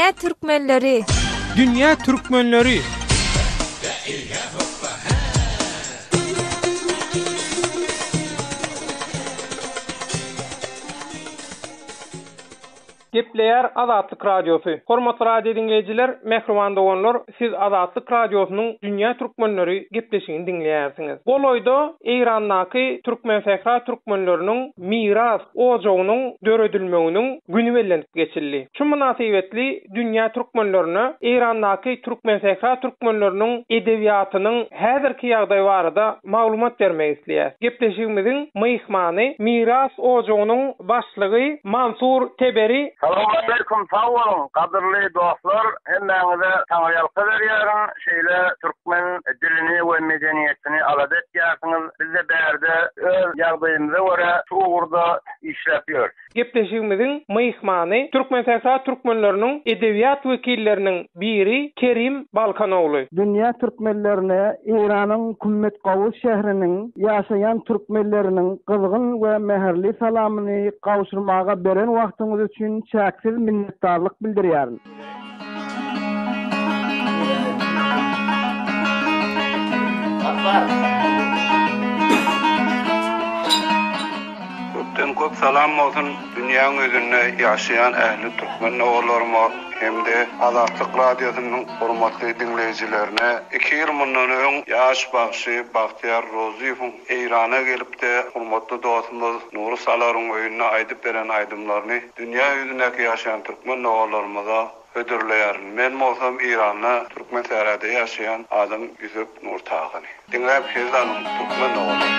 Dünýä türkmenleri! Dünýä türkmenleri! Gepleýär Azatlyk Radiosy. Hormatly radio diňleýjiler, mähriban doganlar, siz Azatlyk Radiosynyň Dünýä türkmenleri gepleşigini diňleýärsiňiz. Golaýda Eýrandaky Türkmensähra türkmenleriniň miras ojagynyň döredilmeginiň güni bellenip geçildi. Şu mynasybetli dünýä türkmenlerine Eýrandaky Türkmensähra türkmenleriniň edebiýatynyň häzirki ýagdaýy barada maglumat bermek isleýäs. Gepleşigimiziň myhmany Miras ojagynyň başlygy Mansur Teberi. Salowmaleýkum sag boluň gadyrly dostlar hemmäňize taňryýalka berýärin şeýle türkmen dilini we medeniýetini alada etýärsiňiz bizde bärde öz ýagdaýymyza görä şu ugurda işläp ýörüs. Gepleşigimiziň myhmany Türkmensähra türkmenleriniň edebiýat wekilleriniň biri Kerim Balkanogly. Dünýä türkmenlerine Eýranyň Kümmetgawus şäheriniň ýaşaýan türkmenleriniň gyzgyn we mähirli salamyny gowşurmaga beren wagtyňyz üçin çäksiz minnetdarlyk bildirýärin. Köpden köp salam bolsun dünýäň ýüzünde ýaşaýan ähli türkmen doganlaryma hem-de Azatlyk Radiosynyň hormatly diňleýjilerine iki ýyl mundan öň ýaş bagşy Bagtyýar Rozyýewiň Eýrana gelip-de hormatly dostumyz Nury Salaryň öýünde aýdyp beren aýdymlaryny dünýä ýüzündäki ýaşaýan türkmen doganlarymyza hödürleýärin. Men bolsam Eýranda Türkmensährada ýaşaýan adam Ýüsüp Nurtagany. Diňläp hezil alyň türkmen doganlar.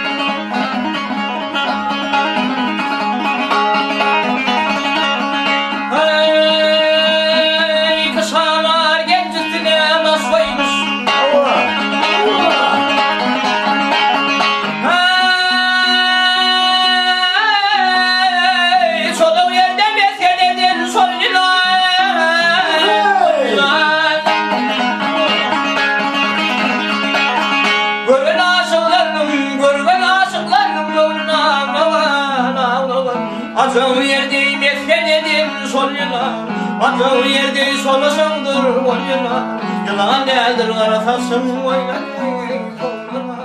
Heý, kyşalar genç üstüne baş goýmuş. Heý, çoluk ýerde mesgen eden şol ýylan, ýylan. Gören aşyklarnyň, görgen aşyklarnyň göwnüne aglagan, aglagan. Ajaw ýerde mesgen eden şol ýylan, Ajaw ýerde şolaşandyr ol ýylan. Ýylan däldir gara saçyň oýnatdy şol ýylan.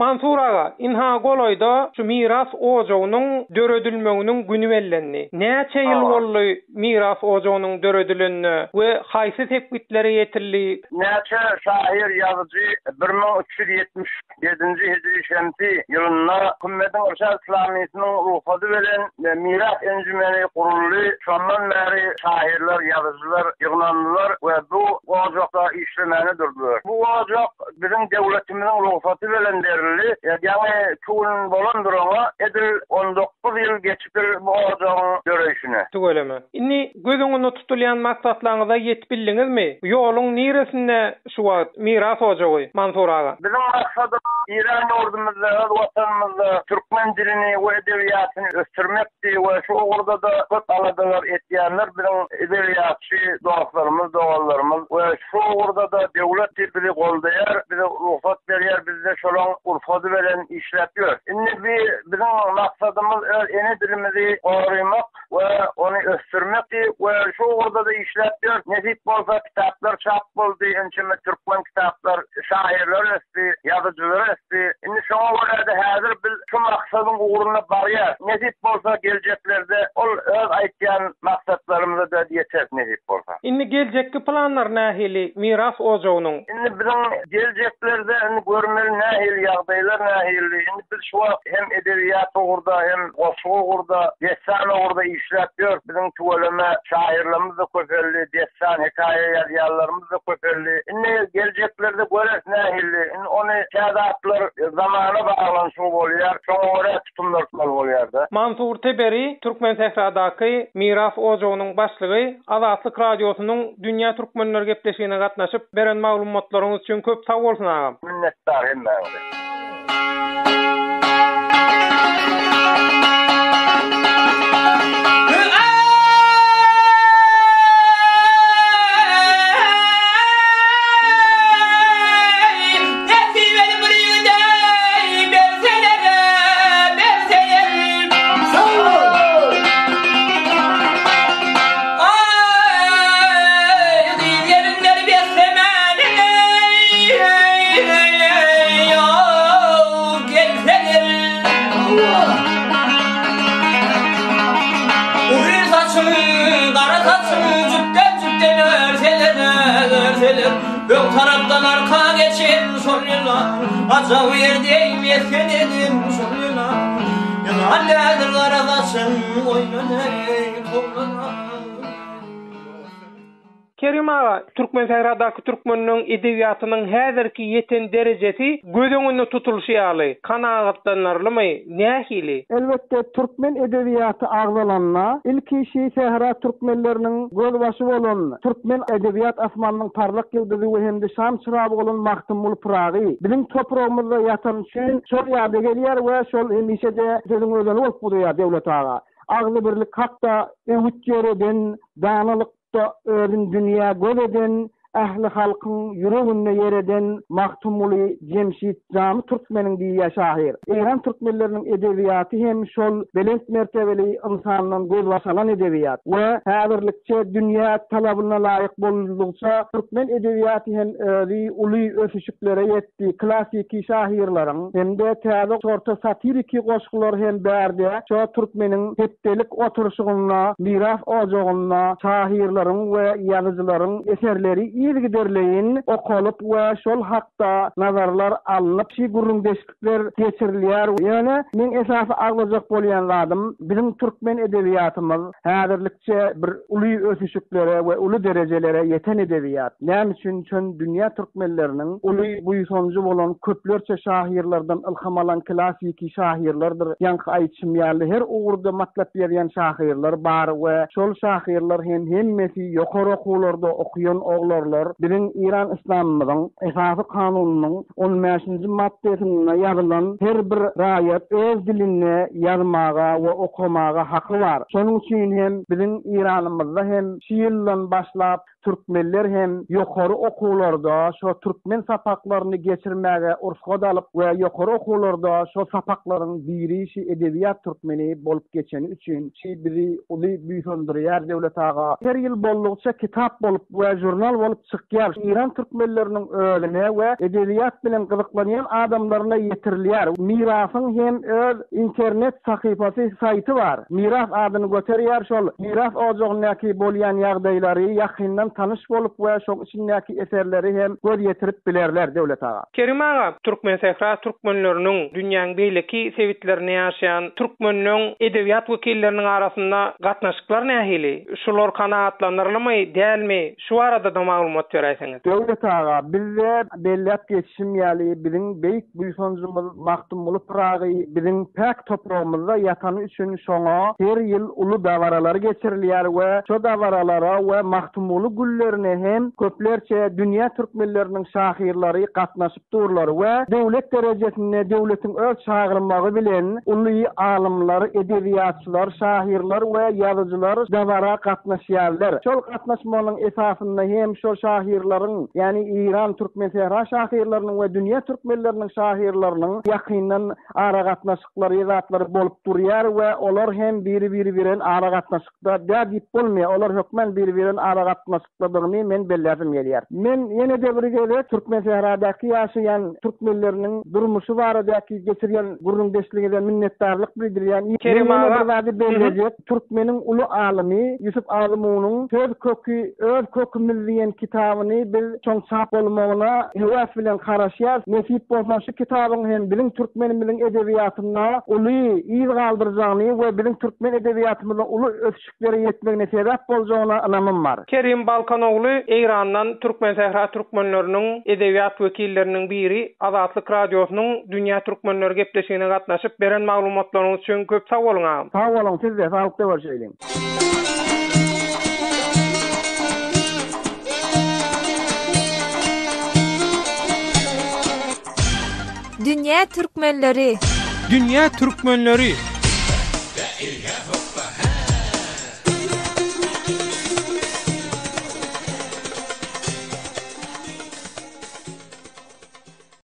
Mansur aga, ynha golaýda şu Miras ojagynyň döredilmeginiň güni bellendi. Näçe ýyl boldy Miras ojagynyň döredilenine we haýsy sepgitlere ýetildi? Näçe şahyr, ýazyjy 1377-nji hijri şemsi ýylynda Kümmediň Irşad Islamysynyň rugsady bilen Miras enjümeni guruldy. Şondan bäri şahyrlar, ýazyjylar ýygnandylar we bu ojakda işlemäne durdular. Bu ojak Biziň döwletimiziň rugsaty bilen berildi. Ýaňy iki gün bolandyr oňa. Edil 19 ýyl geçipdir bu ojagyň döreýşine. Tüweleme. Indi göz öňünde tutulýan maksatlaryňyza ýetip bildiňizmi? Ýoluň niresinde şu wagt Miras ojagy, Mansur aga? Biziň maksadymyz Eýran ýurdumyzda, öz Watanymyzda türkmen dilini we edebiýatyny ösdürmekdi we şu ugurda-da köp aladalar etýänler biziň edebiýatçy dostlarymyz, doganlarymyz we Şu ugurda-da döwlet bizi goldaýar, bize rugsat berýär, biz-de şolaň rugsady bilen işläp ýörüs. Indi bi biziň maksadymyz öz ene dilimizi gorymak we ony ösdürmekdi we şu ugurda-da işläp ýörüs. Nesip bolsa kitaplar çap boldy, ençeme türkmen kitaplar, şahyrlar ösdi, ýazyjylar ösdi. Indi şoňa görä-de häzir biz şu maksadyň ugrunda barýas. Nesip bolsa geljeklerde ol öz aýtýan maksatlarymyza-da ýeteris nesip bolsa. Indi geljekki planlar nähili Miras ojagynyň? Indi biziň geljeklerde indi görmeli nähili ýagdaýlar nähili. Indi biz şu wagt hem edebiýat ugurda hem goşgy ugurda, dessan ugurda işläp ýörüs. Biziň tüweleme şahyrlarymyz-da köpeldi, dessan, hekaýa ýazýanlarymyz-da köpeldi. Indi geljeklerde göreris nähili. Indi ony täze atlar zamana baglanyşygy bolýar. Şoňa görä tutumlar tutmaly bolýar-da. Mansur Teberi Türkmensähradaky Miras ojagynyň başlygy Azatlyk Radiosynyň Dünýä Türkmenleri gepleşigine gatnaşyp, beren maglumatlaryňyz üçin köp sag bolsun agam. Minnetdar hemmäňize. Nesibeli bir ýigide berseler, berseler. tarapdan arka geçen şol ýylan, Ajap ýerde mesgen eden şol ýylan. Ýylan däldir gara saçyn oýnan eý, towlanan. Kerim aga, Türkmensähradaky türkmenleň edebiýatynyň häzirki ýeten derejesi göz öňünde tutulyşy ýaly, kanagatlanarlymy, nähili? Elbetde, türkmen edebiýaty agzalanda, ilki şi sähra türkmenleriniň gözbaşy bolan, türkmen edebiýat asmanynyň parlak ýyldyzy we hem-de şam çyragy bolan Magtymguly Pyragy biziň topragymyzda ýatany üçin şol ýada gelýär we şol hemişe-de sözüň özeni bolup durýar, Döwlet aga. Agzybirlik hakda öwüt ýöreden, danalyk Da özün dünýä göz eden, ähli halkyň ýüreginde ýer eden Magtymguly Jemşit jamy türkmeniň diýýär şahyr. Eýran türkmenleriniň edebiýaty hem şol belent mertebeli ynsandan gözbaş alan edebiýat we häzirlikçe dünýä talabyna laýyk boldugyça türkmen edebiýaty hem özi uly ösüşiklere ýetdi. Klassyky şahyrlaryň hem-de täze orta satiriki goşgular hem bärde şo türkmeniň hepdelik oturyşygynda, miras ojagynda şahyrlaryň we ýazyjylaryň eserleri yzygiderleýin okalyp we şol hakda nazarlar alnyp şi gürrüňdeşlikler geçirilýär. Ýöne meň esasy agzajak bolýan zadym biziň türkmen edebiýatymyz häzirlik çe bir uly ösüşiklere we uly derejelere ýeten edebiýat. Näme üçin çün dünýä türkmenleriniň uly buýsanjy bolan köplerçe şahyrlardan ylham alan klasiki şahyrlardyr ýaňky aýtşym ýaly her ugurda matlap ýazýan şahyrlar bar we şol şahyrlar hem hemmesi ýokary okuwlarda okuýan oglarlar biziň Iran yslamymyzyň esasy kanunynyň On bäşinji maddesinde ýazylan her bir raýat öz dilinde ýazmaga we okamaga haky bar. Şonuň üçin hem biziň Iranymyzda hem şu ýyldan başlap türkmenler hem ýokary okuwlarda şo türkmen sapaklaryny geçirmäge ursgat alyp we ýokary okuwlarda şo sapaklaryň biri şi edebiýat türkmeni bolup geçeni üçin şi bizi uly buýsandyrýar Döwlet aga. Her ýyl boldugyça kitap bolup we žurnal bolup çykýar. Eýran türkmenleriniň özüne we edebiýat bilen gyzyklanýan adamlaryna ýetirilýär. Mirasyň hem öz internet sahypasy, saýty bar. Miras adyny göterýär. Şol Miras ojagyndaky bolýan ýagdaýlary ýakyndan tanyş bolup we şoň içindäki eserleri hem göz ýetirip bilerler, Döwlet aga. Kerim aga, Türkmensähra türkmenleriniň dünýäň beýleki sebitlerinde ýaşaýan türkmenleň edebiýat wekilleriniň arasynda gatnaşyklar nähili? Şular kanagatlanarlymy, dälmi? Şu barada-da maglumat beräýseňiz. Döwlet aga, bizde belläp geçişim ýaly, biziň beýik buýsanjymyz Magtymguly Pyragy biziň päk topragymyzda ýatany üçin şoňa her ýyl uly dabaralar geçirilýär we şo dabaralara we Magtymguly güllerine hem köplerçe dünýä türkmenleriniň şahyrlary gatnaşyp durlar we döwlet derejesinde döwletiň öz çagyrmagy bilen uly alymlar, edebiýatçylar, şahyrlar we ýazyjylar dabara gatnaşýarlar. Şol gatnaşmagynyň esasynda hem şol şahyrlaryň, ýagny Eýran türkmensähra şahyrlarynyň we dünýä türkmenleriniň şahyrlarynyň ýakyndan aragatnaşyklary zatlary bolup durýar we olar hem biri-biri bilen aragatnaşykda dä diýip bolmaýar, olar hökmän biri-biren aragatnaşyk Dygyny men belläsim gelýär. Men ýene-de bir gezek Türkmensähradaky ýaşaýan türkmenleriniň durmuşy baradaky geçirýän gürrüňdeşligiňize minnetdarlyk bildirýän. Men Kerim ýene aga. bir zady bellejek, türkmeniň uly alymy Ýusup Azmunyň Söz köki, öz kökümiz diýen kitabyny biz şoň çap bolmagyna höwes bilen garaşýas. Nesip bolsa şu kitabyň hem biziň türkmenimiziň edebiýatynda uly yz galdyrjagyny we biziň türkmen edebiýatymyzda uly ösüş Ýere ýetmegine sebäp boljagyna ynamym bar. Kerim Balkanogly Eýrandan Türkmensähra türkmenleriniň edebiýat wekilleriniň biri Azatlyk Radiosynyň Dünýä türkmenleri gepleşigine gatnaşyp beren maglumatlaryňyz üçin köp sag boluň agam. Sag boluň sizde saglykda görşeýliň. Dünýä türkmenleri. Dünýä türkmenleri.